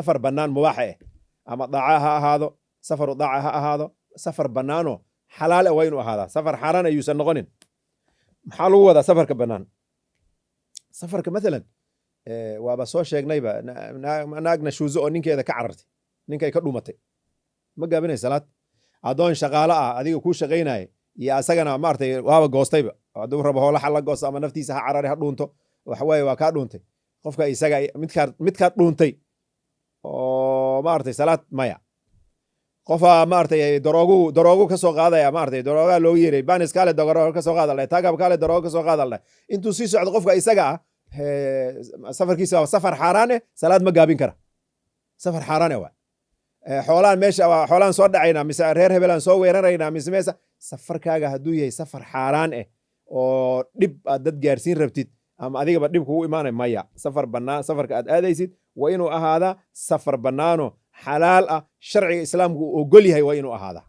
Safar bannaan mubaaxa eh, ama daaca ha ahaado, safaru daaca ha ahaado, safar bannaanoo xalaal ah waa inuu ahaadaa. Safar xaaraan ayuusan noqonin. Maxaa lagu wadaa safarka bannaan? Safarka mathalan, waaba soo sheegnayba, naag nashuuzo oo ninkeeda ka carartay, ninkay ka dhumatay, ma gaabinay salaad. Addoon shaqaalo ah adiga kuu shaqaynaya iyo asagana maaragtay waaba goostayba, hadduu rabo hoola la goosto ama naftiisa ha carari, ha dhuunto, waxawaaye waa kaa dhuuntay qofka isaga. Midkaa dhuuntay oo maaragtay salaad maya. Qofaa maaragtay daroogu ka soo qaadaya, maaragtay daroogaa loogu yeeray, banis kaale daroogo ka soo qaada leh, tagab kaale daroogo ka soo qaada leh. Intuu sii socdo qofka isaga ah, safarkiisa waa safar xaaraan eh, salaad ma gaabin kara, safar xaaraan eh waa. Xoolaan meesha xoolaan soo dhacaynaa mise reer hebelaan soo weeraraynaa mise meesa. Safarkaaga hadduu yahay safar xaaraan eh oo dhib aad dad gaarsiin rabtid ama adigaba dhib kugu imaanay, maya. Safar bannaan, safarka aad aadaysid waa inuu ahaadaa safar bannaano xalaal ah, sharciga Islaamku uu ogol yahay waa inuu ahaadaa.